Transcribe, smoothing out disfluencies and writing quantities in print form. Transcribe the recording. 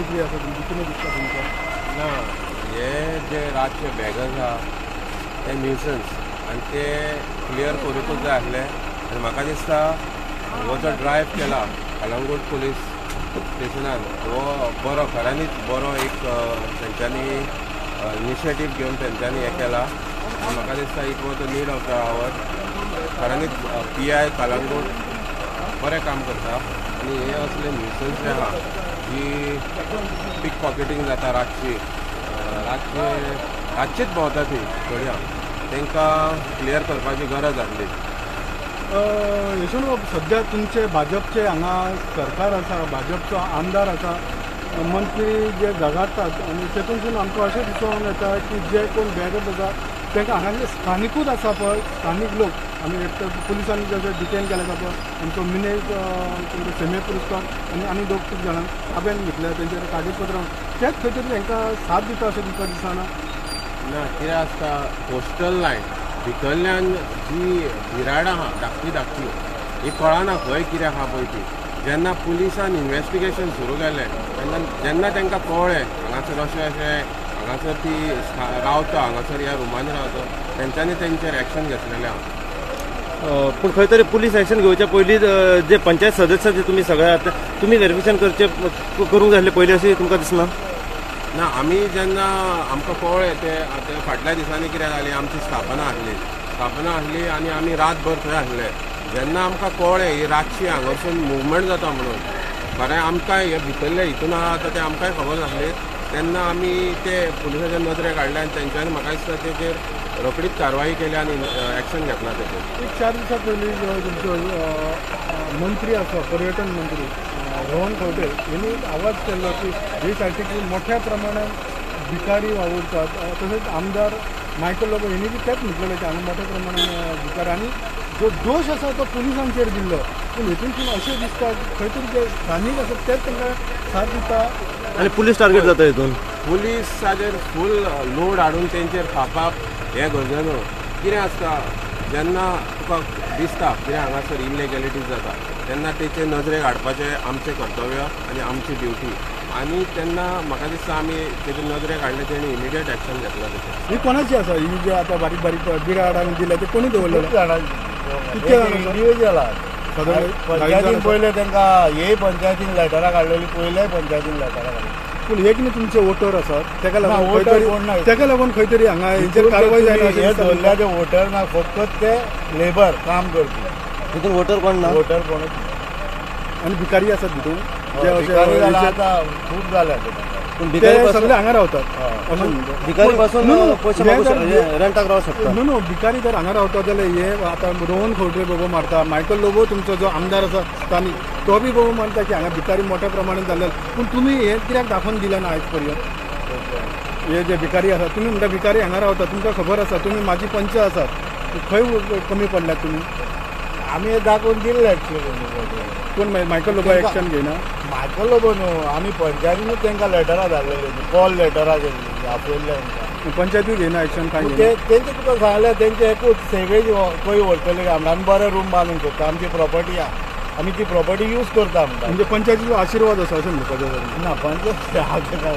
प्रतिक्रिया आसा तुमची, कितें दिसता तुमकां? ना, हे जे रातचे बॅगर्स आहा ते न्युसन्स आनी ते क्लियर करूंकूच जाय आसले. आनी म्हाका दिसता हो जो ड्रायव्ह केला कलंगूट पुलीस स्टेशनान हो बरो, खऱ्यांनीच बरो एक तेंच्यांनी इनिशिएटीव घेवन तेंच्यांनी हें केला. आनी म्हाका दिसता it was the need of the hour. खऱ्यांनीच PI Calangute बरें काम करता. आनी हे असले न्युसन्स जे आहा जी पीक पॉकेटींग जाता रातची, रातचीच भोंवता ती थोड्या, तांकां क्लियर करपाची गरज आसली. यशवंत बाब, सद्या तुमचे भाजपचे हांगा सरकार आसा, भाजपचो आमदार आसा, मंत्री जे झगाडटात आनी तेतूंतसून आमकां अशें दिसून येता की जे कोण बेगर्स आसा तांकां हांगा स्थानिकूच आसा पळय, स्थानीक लोक आमी एक तर पुलिसांनी जशें डिटेन केले आसा पळय आमचो मिनेज सेमे पुरस्कार आनी आनी दोग तीग जाणांक ताब्यान घेतल्या, तेंचेर कागदपत्रां तेच खंय तरी तांकां साथ दिता अशें तुमकां दिसना? ना, कितें आसता कोस्टल लायन भितरल्यान जी बिराडां आहा धाकटी धाकटी ही कळना खंय कितें आहा पळय ती. जेन्ना पुलिसान इन्वेस्टिगेशन सुरू केलें तेन्ना जेन्ना तांकां कळ्ळें हांगासर अशें अशें हांगासर ती रावता, हांगासर ह्या रुमांनी रावता, तेंच्यांनी तेंचेर एक्शन घेतलेलें आहा. पूण खंय तरी पुलीस एक्शन घेवच्या पयलीं जे पंचायत सदस्य जे तुमी सगळे आहात तुमी वेरिफिकेशन करचे करूंक जाय आसलें पयलीं अशें तुमकां दिसना? ना, आमी जेन्ना आमकां कळ्ळें ते फाटल्या दिसांनी कितें जालें, आमची स्थापना आसली, स्थापना आसली आनी आमी रातभर थंय आसले. जेन्ना आमकां कळ्ळें ही रातची हांगासून मुवमेंट जाता म्हणून, खरें आमकां हे भितरले हितून आहा आतां तें आमकांय खबर नासली, तेन्ना आमी ते पुलिसाच्या नदरेक हाडले आनी तेंच्यांनी म्हाका दिसता तेचेर रोखडीच कारवाई केली आनी एक्शन घेतला तेचेर. एक 4 दिसां पयलीं जो तुमचो मंत्री आसा, पर्यटन मंत्री रोहन खंवटे हेणी आवाज केल्लो की हे सायडीक मोठ्या प्रमाणात भिकारी वावुरतात, तशेंच आमदार मायकल लोबो हेणी बी तेंच म्हटलेलें की हांगा मोठ्या प्रमाणात भिकारी आनी जो दोश आसा तो पुलिसांचेर दिल्लो. पूण हेतूनसून अशें दिसता खंय तरी जे स्थानीक आसा तेच तांकां साथ दिता आनी पुलीस टार्गेट जाता. हितून पुलिसाचेर फूल लोड हाडून तेंचेर थापप हें गरजे न्हू. कितें आसता जेन्ना तुका दिसता कितें हांगासर इलिगॅलिटीज जाता तेन्ना तेचे नजरेक हाडपाचें आमचें कर्तव्य आनी आमची ड्युटी. आनी तेन्ना म्हाका दिसता आमी तेजे नजरेक हाडलें, तेणी इमिडिएट एक्शन घेतला तेचेर. ही कोणाची आसा ही जे आतां बारीक बारीक बिराड दिल्या ते कोणी दवरलें? कितके इंडिविज्युअल पंचायतीन पयलें तांकां हे पंचायतीन लेटरां काडलेली, पयले पंचायतीन लेटरां काडलेली. पूण हे कितें तुमचे वोटर आसात तेका लागून, तेका लागून खंय तरी हांगा हेंचेर कारवाय जायना? हे दवरल्या ते वोटर ना, फकत ते लेबर काम करपी. तितून वोटर कोण ना? वोटर कोणूच. आनी भिकारी आसात भितून, आतां खूब जाल्या ते सगळे हांगा रावतात. भिकारी पासून पयशे रेंटाक रावंक शकता न्हू? न्हू, भिकारी जर हांगा रावता जाल्यार हे आतां रोहन खंवटे बोबो मारता, मायकल लोबो तुमचो जो आमदार आसा स्थानीक तो बी बोबो मारता की हांगा भिकारी मोठ्या प्रमाणात जाल्ले. पूण तुमी हें कित्याक दाखोवन दिलें ना आयज पर्यंत? हे जे भिकारी आसा, तुमी म्हणटा भिकारी हांगा रावता, तुमकां खबर आसा, तुमी म्हाजी पंच आसात, खंय कमी पडल्यात तुमी? आमी दाखोवन दिल्ले एक्चुअली. कोण मायकल लोबो एक्शन घेयना? मायकल लोबो न्हू, आमी पंचायतीनूच तांकां लेटरां धाडलेली, कॉल लेटरां केल्ली, आपयल्ले तांकां. पंचायतूय घेयना एक्शन काय? तेंचे तुका सांगलें, तेंचे एकूच सेवेज खंय व्हरतले काय म्हणटा, आमी बरें रूम बांदूंक सोदता, आमची प्रॉपर्टी आहा, आमी ती प्रॉपर्टी यूज करता म्हणटा. म्हणजे पंचायतीचो आशिर्वाद आसा अशें म्हणपाचें? ना, पंचायत काय